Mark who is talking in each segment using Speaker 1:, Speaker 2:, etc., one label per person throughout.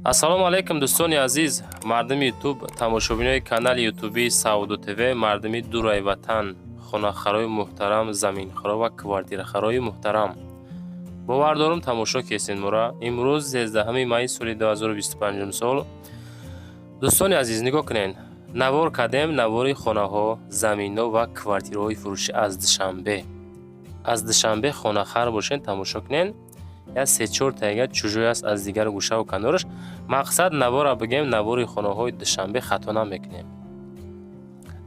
Speaker 1: Ассалому алайкум, дӯстони азиз, мардуми Ютуб, тамошобинои канали ютубии Савдо ТВ, мардуми дураи ватан, хонахарои муҳтарам, заминхаро ва квартирахарои муҳтарам. Бовар дорум, тамошо кесен мура. Имрӯз 13 майи соли 2025 сол. Дӯстони азиз, нигоҳ кунед, навор кардем, навори хонаҳо, заминҳо ва квартираҳои фурӯшӣ аз Душанбе. Аз Душанбе хонахар бошен, тамошо кунед. Я се-чор тайга чужой аст аз дигар гӯшаву канораш. Мақсад, навора бигем, навори хонаҳои Душанбе, хато намекунем.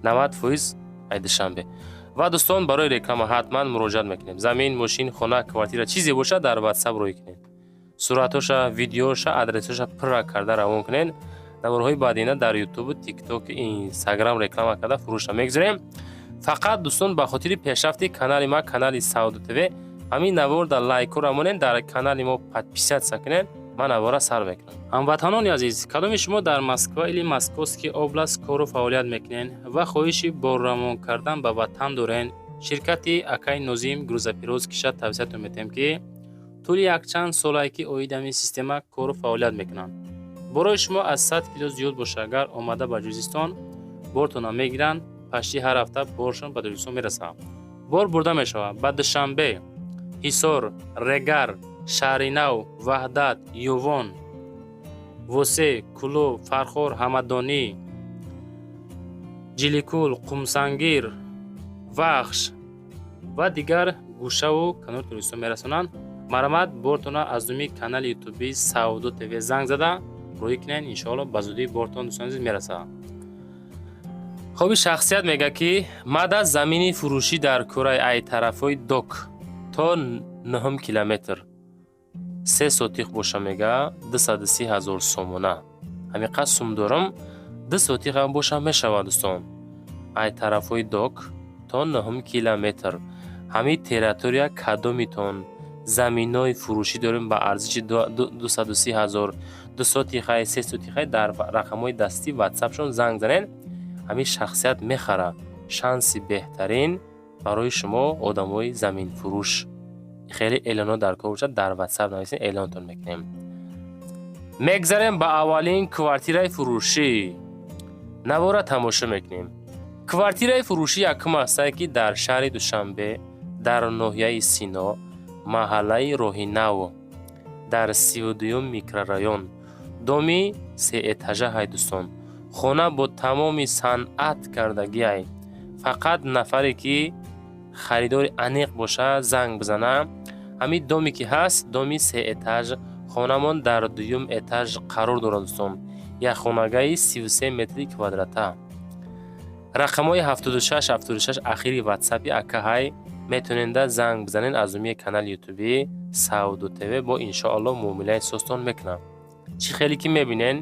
Speaker 1: 90% ай Душанбе. Ва дӯстон, барои реклама ҳатман муроҷиат мекунем. Замин, мошин, хона, квартира, чизе бошад, дар Ватсап рӯй кунед. Суратҳоша, видеоша, адресҳоша пурра карда равон кунед. Наворҳои баъдина дар Ютубу Тиктоку Инстаграм реклама карда фурӯша мегузорем. Фақат, дӯстон, ба хотири пешрафти канали ма, канали Савдо ТВ, ҳамин навор дар лайкҳоро монед, дар канали мо подписаться кунед. Ман навора сар мекунам. Ҳамватанони азиз, кадоми шумо дар Москва или Московский область кору фаъолият мекунед ва хоҳиши борравон кардан ба ватан доред, ширкати акай Нозим грузоперевозки ша тавсиятон метиҳем, ки тӯли якчанд солае ки оид ҳамин система кору фаъолият мекунанд. Борои шумо аз 100 кило зиёд боша, агар омада ба Ҷузистон бортона мегиранд, пашти ҳар ҳафта боршон ба Тоҷикистон мерасад. Бор бурда мешавад ба Душанбе, Ҳисор, Регар, Шаҳринав, Ваҳдат, Ёвон, Восе, Кӯлоб, Фархор, Ҳамадонӣ, Ҷиликул, Қумсангир, Вахш ва дигар гӯшаву канори Тоҷикистон мерасонанд. Марҳамат, бортона аз думи канали ютубии Савдо ТВ занг зада рӯй кунед. Иншоалло, ба зудӣ бортон, дӯстони азиз, мерасад. Хоби шахсият мегӯяд, ки мада замини фурӯшӣ дар кӯраи ай тарафҳои Док то нӯҳум километр 3 сотих боша, мега, 230 000 сомона. Ҳамин сум дорам, 2 сотих ҳам боша, мешавад. Дӯстон, ай тарафҳои Док то нӯҳум километр, ҳамин территория, кадомитон заминҳои фурӯшӣ дорем ба арзиши 230 000, 2 сотихай, 3 сотихай, дар рақамҳои дастӣ Ватсапшон занг занед. Ҳамин шахсият мехара. Шанси беҳтарин барои шумо, одамои заминфурӯш. Хеле эълонҳо дар кор бошад, дар Ватсап нависед, эълонтон мекунем. Мегзарем ба аввалин квартираи фурӯшӣ. Навора тамошо мекунем. Квартираи фурӯшӣ якум ҳастае, ки дар шаҳри Душанбе, дар ноҳияи Сино, маҳаллаи Роҳинав, дар 32-юм микрорайон, доми сеэтажа ҳай. Дӯстон, хона бо тамоми санъат кардагиай. Фақат нафаре ки харидори аниқ боша, занг бизана. Ҳамин доме ки ҳаст, доми сеэтаж, хонамон дар дуюм этаж қарор дорад. Дӯстон, якхонагаи 33 метри квадрата. Рақамҳои 76 76 ахири Ватсапи акаҳай, метавоненда занг бизанед. Аз умии канали ютубии Савдо ТВ бо иншоалло муомилаи созтон мекунам. Чӣ хеле ки мебинен,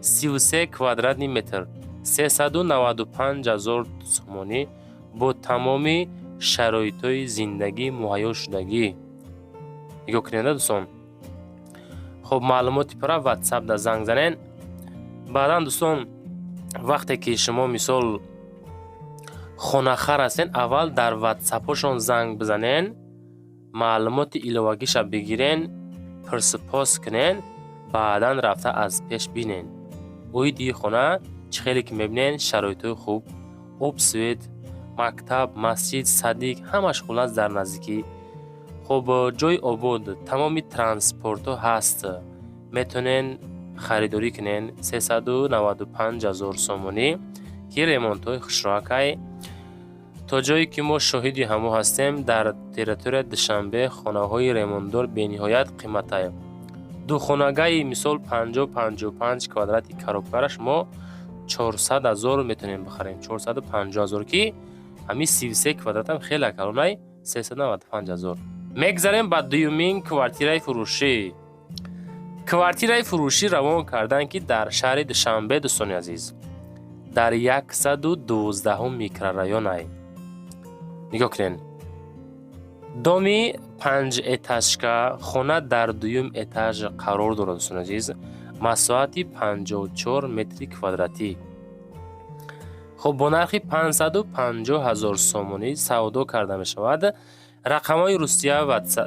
Speaker 1: 33 квадратный метр, 395 000 сомонӣ, бо тамоми шароитҳои зиндагӣ муҳайё шудагӣ. Нигоҳ кунед, дӯстон. Хуб, маълумоти пурра Ватсапда занг занен. Баъдан, дӯстон, вақте ки шумо, мисол, хонахар ҳастен, аввал дар Ватсапҳошон занг бизанен, маълумоти иловагиша бигирен, пурсупос кунен, баъдан рафта аз пеш бинен. Оиди хона, чӣ хеле ки мебинен, шароитҳои хуб, об, свет, мактаб, масҷид, садик, ҳамаш хуллас дар наздикӣ. Хуб, ҷои обод, тамоми транспортҳо ҳаст. Метавонен харидорӣ кунен. 395 000 сомонӣ, ки ремонтҳои хушроакай. То ҷое ки мо шоҳиди ҳамо ҳастем, дар территорияи Душанбе хонаҳои ремонтдор бениҳоят қиматае. Духонагаи, мисол, 50-55 квадрати коробкараш мо 400 000 метавонем бихарем, 450 000, ки ҳамин 33 квадратам хеле калонай, 395 000. Мегзарем ба дуюмин квартираи фурӯшӣ. Квартираи фурӯшӣ равон карданд, ки дар шаҳри Душанбе, дӯстони азиз, дар 112-ум микрорайонай. Нигоҳ кунед, доми панҷэтажка, хона дар дуюм этаж қарор дорад. Дӯстони азиз, масоҳати 54 метри квадратӣ. Хуб, бо нархи 550 000 сомонӣ савдо карда мешавад. Рақамҳои Русия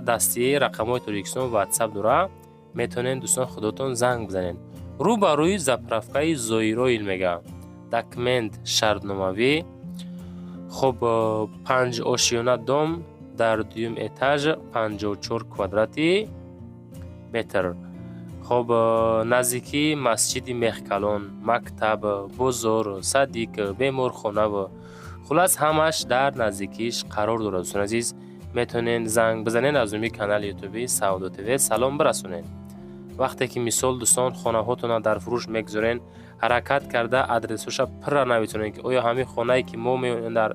Speaker 1: дастӣ, рақамҳои Тоҷикистон Ватсап дора. Метавонед, дӯстон, худотон занг бизанед. Рӯ ба рӯи заправкаи Зоироил мега. Документ шартномавӣ. Хуб, панҷ ошёна дом дар дуюм этаж, 54 квадрати метр. Хуб, наздикии масҷиди Мехкалон, мактаб, бозор, садик, беморхонаву хуллас, ҳамаш дар наздикиш қарор дорад. Дӯстони азиз, метавонед занг бизанед, аз номи канали ютуби Савдо ТВ салом бирасонед. Вақте ки, мисол, дӯстон, хонаҳотонро дар фурӯш мегузорен, ҳаракат карда адресҳоша пурра нависонед, ки оё ҳамин хонае, ки мо меоем дар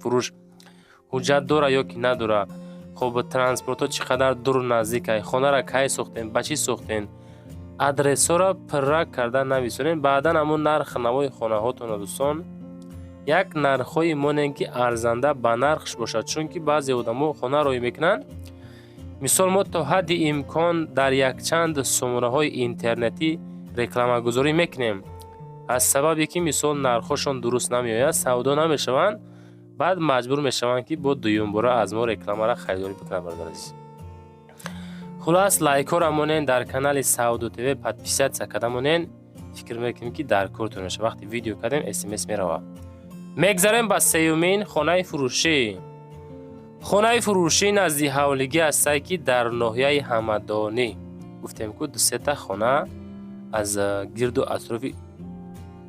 Speaker 1: фурӯш, ҳуҷҷат дора ё ки надора. Хуб, транспортҳо чӣ қадар дуру наздикай, хонара кай сохтем, ба чӣ сохтем, адресҳоро пурра карда нависонед. Баъдан ҳамун нархи навои хонаҳотонро, дӯстон, як нархҳое монем, ки арзанда ба нархш бошад, чунки баъзе одамо хона роҳӣ мекунанд. Мисол, мо то ҳадди имкон дар якчанд сомонаҳои интернетӣ рекламагузорӣ мекунем. Аз сабабе ки, мисол, нархҳошон дуруст намеояд, савдо намешаванд, баъд маҷбур мешаванд, ки бо дуюмбора аз мо рекламаро харидорӣ бикунанд. Бародар азиз, хуллас, лайкҳоро монен, дар канали Савдо ТВ подписаться карда монен. Фикр мекунем, ки дар кортон мешавад. Вақте видео кардем, СМС меравад. Мегзарем ба сеюмин хонаи фурӯшӣ. Хонаи фурӯшӣ назди ҳавлигӣ ҳастае, ки дар ноҳияи Ҳамадонӣ. Гуфтем, ку дусета хона аз гирду атрофи,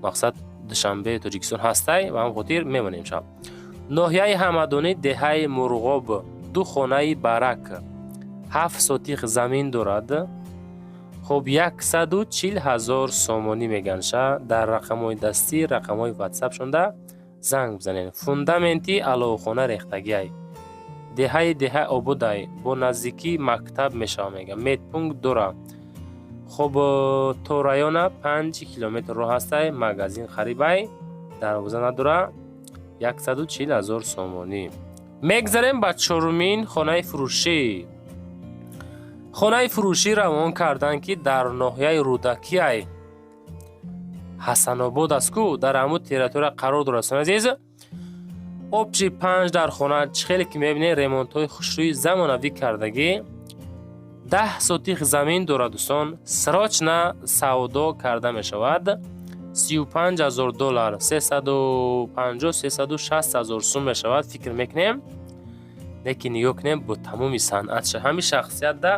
Speaker 1: мақсад, Душанбе, Тоҷикистон ҳастай ва ҳам хотир мемонем шаб. Ноҳияи Ҳамадонӣ, деҳаи Мурғоб, ду хонаи барак, 7 сотих замин дорад. Хуб, 140 000 сомонӣ меганша. Дар рақамҳои дастӣ, рақамҳои ватсапшонда занг бизанед. Фундаменти аловхона рехтагиай. Деҳаи деҳа ободай, бо наздикии мактаб мешава мега, медпункт дора. Хуб, то района 5 километр роҳ ҳастай, магазин қарибай, дарвоза надора. 140 000 сомонӣ. Мегзарем ба чорумин хонаи фурӯшӣ. Хонаи фурӯшӣ равон карданд, ки дар ноҳияи Рӯдакиай, Ҳасанобод аст ку, дар ҳамун территория қарор дорад. Азиз, общий панҷ дар хона. Чӣ хеле ки мебинед, ремонтҳои хушрӯи замонавӣ кардагӣ, 10 сотих замин дорад. Дӯстон, срочно савдо карда мешавад. 35 000 доллар, 350, 360 000 сум мешавад, фикр мекунем. Лекин нигоҳ кунем, бо тамоми санъатша ҳамин шахсиятда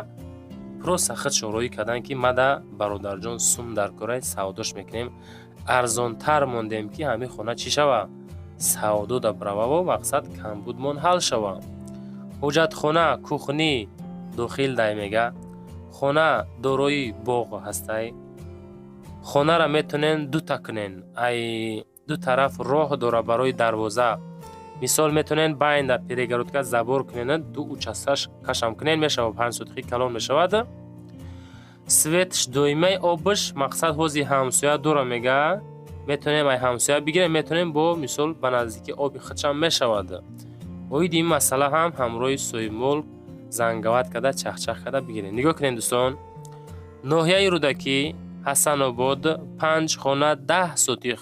Speaker 1: просто худшон роҳӣ карданд, ки мада, бародарҷон, сум дар кораи, савдош мекунем, арзонтар мондем, ки ҳамин хона чӣ шава, савдо да бирававу, мақсад, камбудмон ҳал шава. Ҳоҷатхона, кухня дохил дай мега. Хона дорои боғ ҳастай. Хонара метонен дута кунен, ай ду тараф роҳ дора барои дарвоза. Мисол, метонен байнда перегородка, забор кунен, ду участкаш кашам кунен мешавад, 5 сотихи калон мешавад. Светш доимаи, обш, мақсад, ҳози ҳамсоя дора мега, метонем ай ҳамсоя бигирем, метонем бо, мисол, ба наздики оби худшам мешавад. Оиди ин масъала ҳам ҳамроҳи соҳибмулк зангават карда, чахчах карда бигирем. Нигоҳ кунем, дӯстон, ноҳияи Рӯдакӣ, Ҳасанобод, панҷ хона, 10 сотих,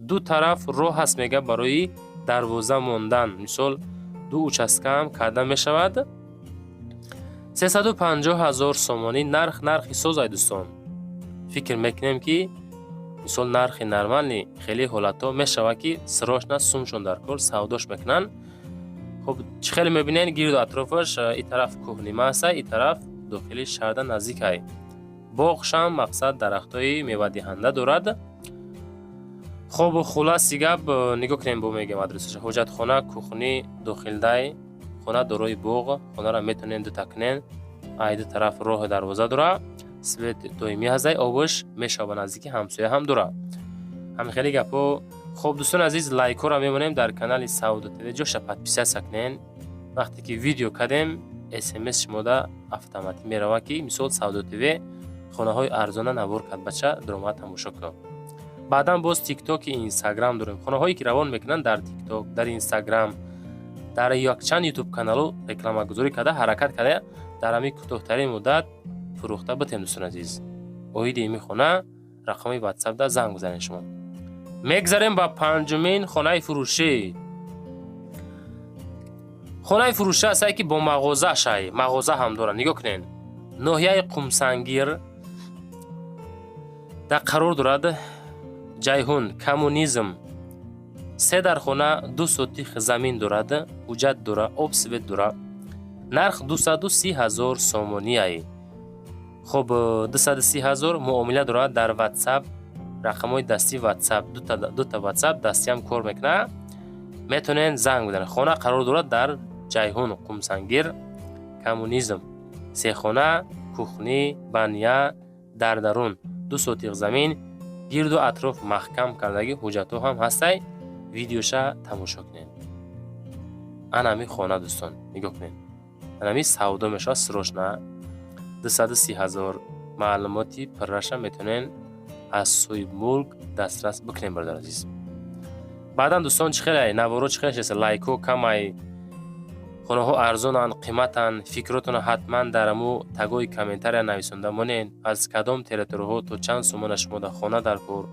Speaker 1: ду тараф роҳ ҳаст мега барои дарвоза мондан. Мисол, ду участкаам карда мешавад. 350 000 сомонӣ нарх, нархи созай. Дӯстон, фикр мекунем, ки, мисол, нархи нормальный. Хеле ҳолатҳо мешавад, ки срочно сумшон дар кор, савдош мекунанд. Хуб, чӣ хеле мебинед, гирду атрофаш и тараф кӯҳнима аста, и тараф дохили шаҳрда наздикай. Боғшам, мақсад, дарахтҳои мевадиҳанда дорад. Хуб, хулласи гап, нигоҳ кунем, бо мегӯям адресаша: ҳоҷатхона, кухня дохилдай, хона дорои боғ. Хонаро метавонед дута кунен, ай ду тараф роҳи дарвоза дора, свет доимӣ ҳастай, обш мешава, ба наздики ҳамсоя ҳам дора. Ҳамин хеле гапҳо. Хуб, дӯстони азиз, лайкҳоро мемонем дар канали Савдо ТВ, ҷоша подписаться кунен. Вақте ки видео кардем, СМС шумода автоматӣ меравад, ки, мисол, Савдо ТВ хонаҳои арзона навор кард, бача, дуромад, тамошо кун. Баъдан боз Тиктоки, Инстаграм дорем. Хонаҳое ки равон мекунанд, дар Тикток, дар Инстаграм, дар якчанд Ютуб каналу рекламагузорӣ карда, ҳаракат карда, дар ҳамин кӯтоҳтарин муддат фурӯхта битем. Дӯстони азиз, оиди ими хона рақами ватсапда занг бизанед шумо. Мегзарем ба панҷумин хонаи фурӯшӣ. Хонаи фурӯшӣ ҳастае, ки бо мағозаашай, мағоза ҳам дорад. Нигоҳ кунед, ноҳияи Қумсангир. Дар қарор дорад Ҷайҳун, Коммунизм. Се дархона, 2 сотих замин дорад, ҳуҷҷат дора, об, свет дора. Нарх 230 000 сомониай. Хуб, 230 000 муомила дорад дар Ватсап, рақамҳои дастии Ватсап, дута Ватсап дастиам кор мекунад, метавонед занг бизанед. Хона қарор дорад дар Ҷайҳун, Қумсангир, Коммунизм. Сехона, кухня, баня дар дарун, 2 сотих замин, гирду атроф маҳкам кардагӣ, ҳуҷҷатҳо ҳам ҳастай. Видеоша тамошо кунед. Анами хона, дӯстон, нигоҳ кунед, анами савдо мешавад срочно, 230 000. Маълумоти пурраша метавонед аз соҳибмулк дастрас бикунед, бародари азиз. Баъдан, дӯстон, чӣ хеле наворо, чӣ хеле шеста, лайкҳо камай, хонаҳо арзонанд, қиматанд. Фикротонро ҳатман дар аму тагои комментария нависонда монед. Аз кадом территорияҳо то чанд сомона шумо дар хона дар кор,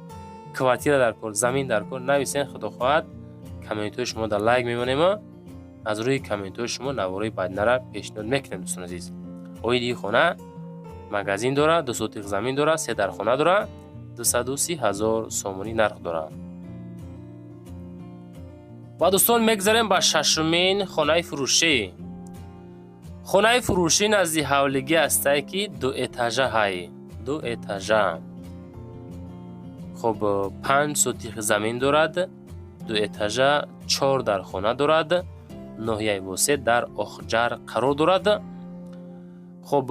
Speaker 1: квартира дар кор, замин дар кор, нависен. Худо хоҳад, комментҳои шумо дар лайк мемонему аз рӯи комментҳои шумо наворои баъдинара пешниҳод мекунем. Дӯстон азиз, оиди хона: магазин дорад, 2 сотих замин дорад, се дархона дорад, 230 000 сомонӣ нарх дорад. Ва, дӯстон, мегзарем ба шашумин хонаи фурӯшӣ. Хонаи фурӯшӣ назди ҳавлигӣ ҳастае, ки дуэтажа ҳай, ду этажа. Хуб, 5 сотих замин дорад, ду этажа, чор дархона дорад. Ноҳияи Восеъ, дар Охҷар қарор дорад. Хуб,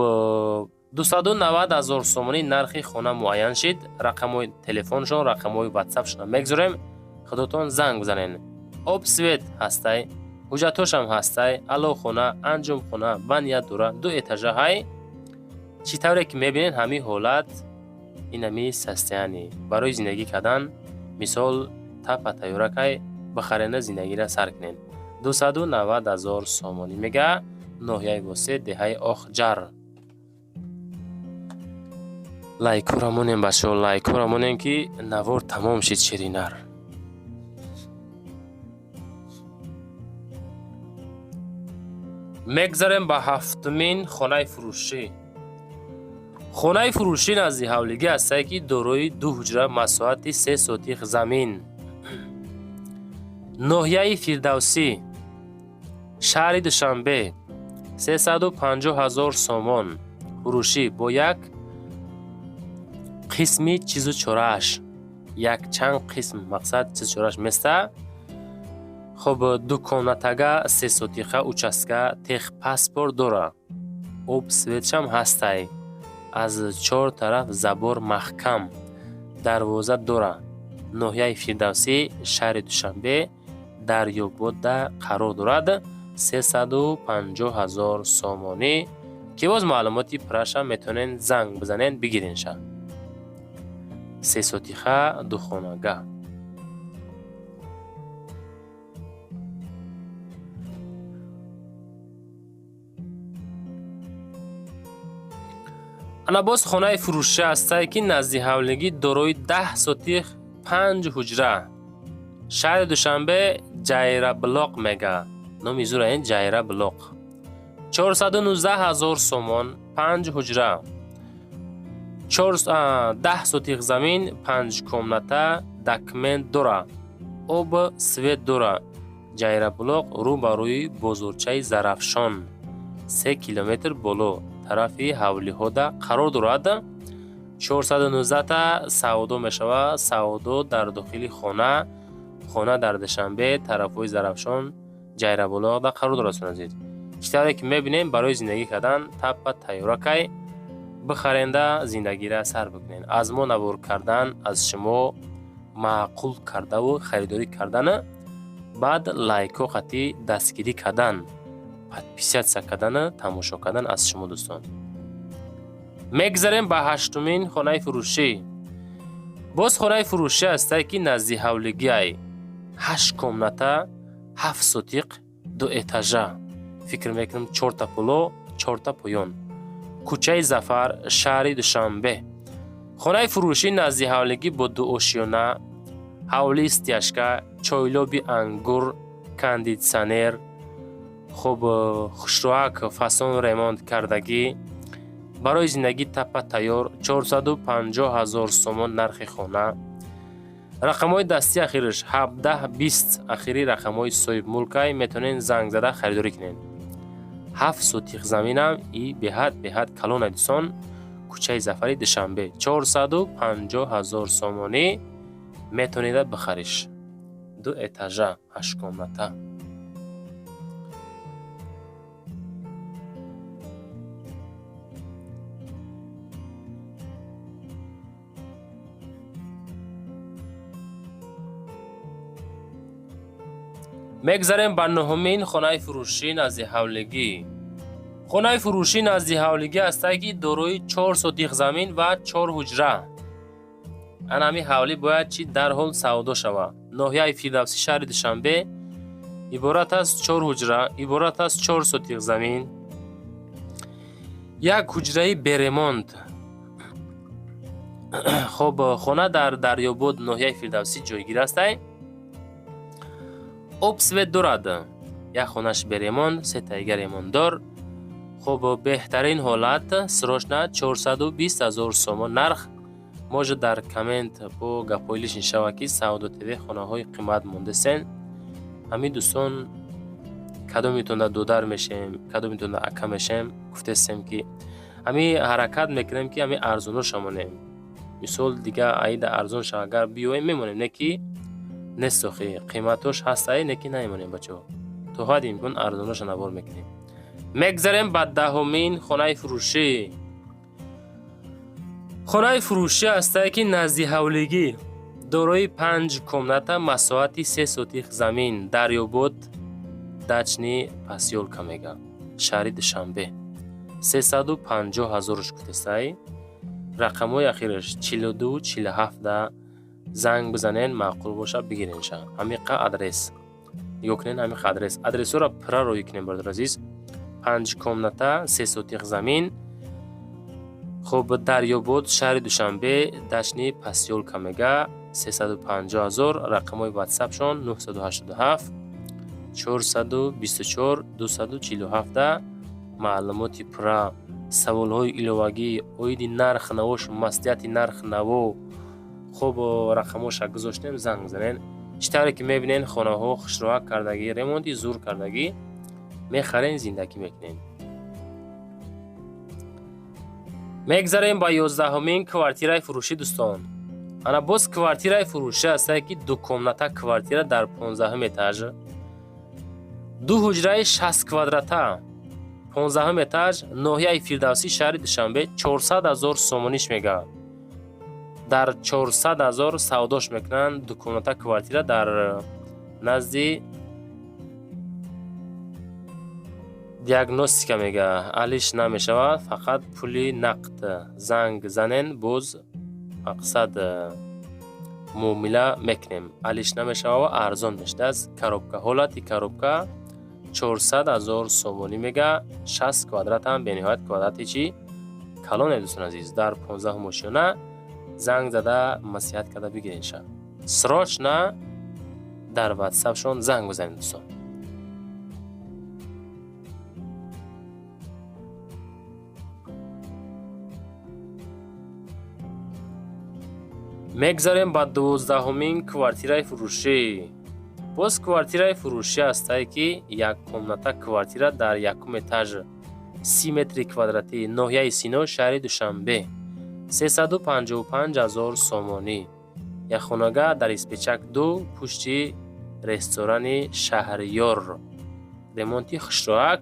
Speaker 1: 290 000 сомонӣ нархи хона муайян шид. Рақамҳои телефоншон, рақамҳои ватсапшона мегзорем, худотон занг бизанед. Об, свет ҳастай, ҳуҷҷатҳошам ҳастай. Аълохона, анҷомхона, баня дора, ду этажа ҳай. Чӣ тавре ки мебинед, ҳамин ҳолат, инами состояние барои зиндагӣ кардан, мисол, тапа тайёракай, бихарена, зиндагира сар кунед. 290 000 сомонӣ мега. Ноҳияи Восеъ, деҳаи Охҷар. Лайкҳоро монем, бачаҳо, лайкҳоро монем, ки навор тамом шид ширинар. Мегзарем ба ҳафтумин хонаи фурӯшӣ. Хонаи фурӯшӣ назди ҳавлигӣ ҳастае, ки дорои ду ҳуҷра, масоҳати 3 сотих замин. Ноҳияи Фирдавсӣ, шаҳри Душанбе, 350 000 сомон фурӯшӣ бо як қисми чизу чорааш, якчанд қисм, мақсад, чизу чорааш места. Хуб, дуконатага, сесотиха участка, техпаспорт дора, об, светшам ҳастай, аз чор тараф забор маҳкам, дарвоза дора. Ноҳияи Фирдавсӣ, шаҳри Душанбе, Дарёбодда қарор дорад. 350 000 сомонӣ, ки боз маълумоти пурраша метавонед занг бизанед, бигиренша. Сесотиха, духонага. Ана боз хонаи фурӯшӣ ҳастае, ки назди ҳавлигӣ, дорои 10 сотих, панҷ ҳуҷра. Шаҳри Душанбе, Ҷайраблоқ мега номи зура ин Ҷайраблоқ. 419 000 сомон, панҷ ҳуҷра, 10 сотих замин, панҷ комната, документ дора, об, свет дора. Ҷайраблоқ, рӯ ба рӯи бозорчаи Зарафшон, 3 километр боло тарафи ҳавлиҳода қарор дорад. 419-та савдо мешавад. Савдо дар дохили хона. Хона дар Душанбе, тарафҳои Зарафшон, Ҷайрабулоқда қарор дорад. Азиз, чӣ тавре ки мебинем, барои зиндагӣ кардан таппа тайёракай, бихаренда, зиндагира сар бикунед. Аз мо навор кардан, аз шумо маъқул кардаву харидорӣ кардана, баъд лайкҳо қатъи дастгирӣ кардан, подписаться кардана, тамошо кардан аз шумо, дӯстон. Мегзарем ба ҳаштумин хонаи фурӯшӣ. Боз хонаи фурӯшӣ ҳастае, ки назди ҳавлигиай, ҳашт комната, 7 сотиқ, ду этажа. Фикр мекунам, чорта боло, чорта поён. Кӯчаи Зафар, шаҳри Душанбе. Хонаи фурӯшӣ назди ҳавлигӣ бо дуошёна, ҳавлии стяжка, чойлоби ангур, кондитсионер. Хуб, хушрӯак, фасон ремонт кардагӣ. Барои зиндагӣ таппа тайёр, 450 ҳазор сомон нархи хона. Рақамҳои дастии ахираш 17 20, ахири рақамҳои соҳибмулкай, метавонед занг зада харидорӣ кунед. 7 сотих заминам и беҳад беҳад калона, дӯстон. Кӯчаи Зафари, Душанбе, 450 ҳазор сомонӣ метавонед бихариш. Ду этажа, ҳашткомната. Мегзарем ба нуҳумин хонаи фурӯшӣ назди ҳавлигӣ. Хонаи фурӯшӣ назди ҳавлигӣ ҳастае, ки дорои 4 сотих замин ва чор ҳуҷра. Ана ҳамин ҳавлӣ бояд чи дарҳол савдо шавад. Ноҳияи Фирдавсӣ, шаҳри Душанбе, иборат аз чор ҳуҷра, иборат аз 4 сотих замин, як ҳуҷраи бе ремонт. Хоб, хона дар Дарёбод, ноҳияи Фирдавсӣ ҷойгир ҳастай. Об, свет дорад. Як хонаш бе ремонт, сетаига ремонтдор. Хоб, беҳтарин ҳолат, срочно 420 ҳазор сомон нарх. Может, дар коммент бо гапҳои лишний шавад, ки Савдо ТВ хонаҳои қимат мондесен. Ҳамин, дӯстон, кадомитонда додар мешем, кадомитонда ака мешем, гуфтесем, ки ҳамин ҳаракат мекунем, ки ҳамин арзоноша монем. Мисол, дига аида арзон шава, агар биёем, мемонем, не ки нест, охи қиматош ҳастае, не ки намемонем, бачаҳо. То ҳадди имкон арзоноша навор мекунем. Мегзарем ба 10-умин хонаи фурӯшӣ. Хонаи фурӯшӣ ҳастае, ки назди ҳавлигӣ, дорои панҷ комната, масоҳати 3 сотих замин, Дарёбод, Дачный посёлка мега, шаҳри Душанбе, 350 ҳазорш гуфтесай. Рақамҳои ахираш 42 47-да занг бизанен, маъқул боша, бигиренша. Ҳамиқа адрес нигоҳ кунен, ҳамиқа адрес, адресҳоро пурра роӣ кунем, бародар азиз. Панҷ комната, 3 сотих замин. Хуб, Дарёбод, шаҳри Душанбе, Дачный посёлка мега, 350 ҳазор. Рақамҳои ватсапшон 987 424 247. Маълумоти пурра, саволҳои иловагӣ оиди нарх навош, маслиҳати нарх наво, хуб, рақамҳоша гузоштем, занг занен. Чӣ тавре ки мебинен, хонаҳо хушроҳак кардагӣ, ремонти зур кардагӣ, мехарен, зиндагӣ мекунем. Мегзарем ба 11-умин квартираи фурӯшӣ, дӯстон. Ана боз квартираи фурӯшӣ ҳастае, ки дукомната квартира дар 15-ум этаж, ду ҳуҷраи 60 квадрата, 15-ум этаж, ноҳияи Фирдавсӣ, шаҳри Душанбе, 400 ҳазор сомониш мега. Дар 400 ҳазор савдош мекунанд. Дукомната квартира дар назди диагностика мега, алиш намешавад, фақат пули нақд. Занг занен, боз мақсад муомила мекунем. Алиш намешавад ва арзон мешудааст. Коробка, ҳолати коробка, 400 ҳазор сомонӣ мега. 60 квадратам бениҳоят квадрати чи калоне, дӯстон азиз. Дар 15-ум ошёна, занг зада, маслиҳат карда бигиренша. Срочно дар ватсапшон занг бизанед, дӯстон. Мегзарем ба 12-умин квартираи фурӯшӣ. Боз квартираи фурӯшӣ ҳастае, ки як комната квартира дар якум этаж, 30 метри квадратӣ, ноҳияи Сино, шаҳри Душанбе, 355 ҳазор сомонӣ. Якхонага дар Испечак 2, пушти ресторани Шаҳриёр. Ремонти хушроак,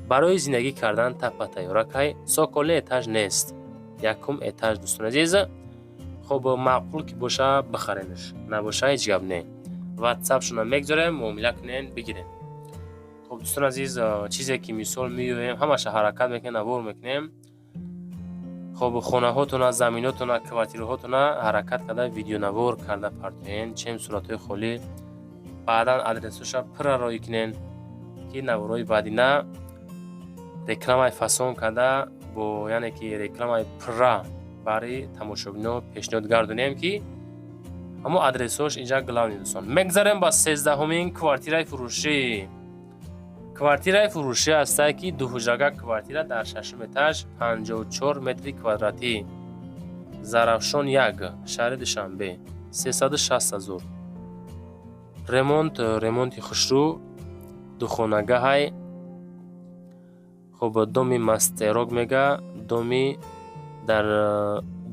Speaker 1: барои зиндагӣ кардан таппа тайёракай. Цокольный этаж нест, якум этаж, дӯстон азиз. Хоб, маъқул ки боша, бихаренш, набоша, ҳеҷ гап не. Ватсапшона мегзорем, муомила кунен, бигирен. Хоб, дӯстон азиз, чизе ки мисол меёем, ҳамаша ҳаракат мекунем, навор мекунем. Хоб, хонаҳотона, заминотона, квартираҳотона ҳаракат карда, видеонавор карда партоен, чем суратҳои холӣ. Баъдан адресҳоша пурра роӣ кунен, ки наворҳои баъдина рекламаи фасон карда бо, яъне ки рекламаи пурра барои тамошобино пешниҳод гардонем, ки ҳамо адресҳош инҷа главный, дӯстон. Мегзарем ба 13-умин квартираи фурӯшӣ. Квартираи фурӯшӣ ҳастае, ки дуҳуҷрага квартира дар шашум этаж, 54 метри квадратӣ, Зарафшон 1, шаҳри Душанбе, 360 000. Ремонт, ремонти хушрӯ, духонагаҳай. Хуб, доми мастерок мега, доми дар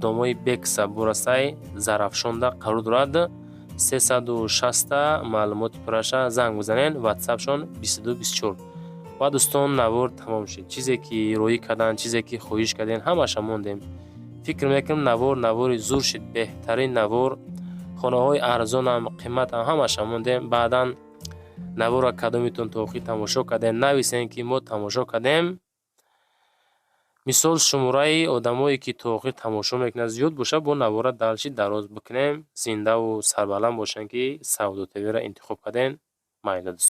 Speaker 1: домои бекса бурасай, Зарафшонда қарор дорад. 360-та маълумоти пурраша занг бизанед, ватсапшон 22 24. Ва, дӯстон, навор тамом шуд. Чизе ки роӣ карданд, чизе ки хоҳиш кардем, ҳамаша мондем. Фикр мекунам, навор навори зур шуд, беҳтарин навор. Хонаҳои арзонам, қиматам, ҳамаша мондем. Баъдан наворро кадомитон то охир тамошо кардем, нависем, ки мо тамошо кардем. Мисол, шумораи одамое, ки то охир тамошо мекунад, зиёд бошад, бо навора дальше дароз бикунем. Зиндаву сарбаланд бошанд, ки Савдо ТВ-ро интихоб кардем. Майла, дӯстон.